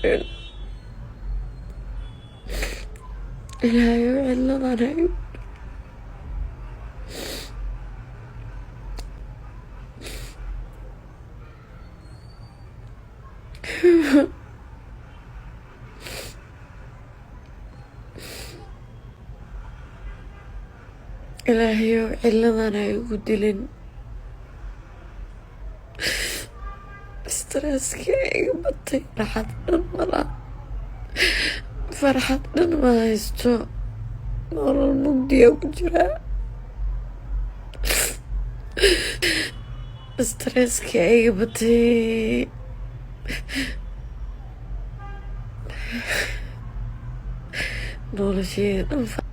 karin. Ilaahayow cidladan ha igu. Ilaahayow ciladan ha igu dilin. Stresska iga batay. Farxad dhan malaha, farxad dhan ma haysto, nolol mugdiya ku jiraa. Stresska iga batay. Nolosheeda dhan.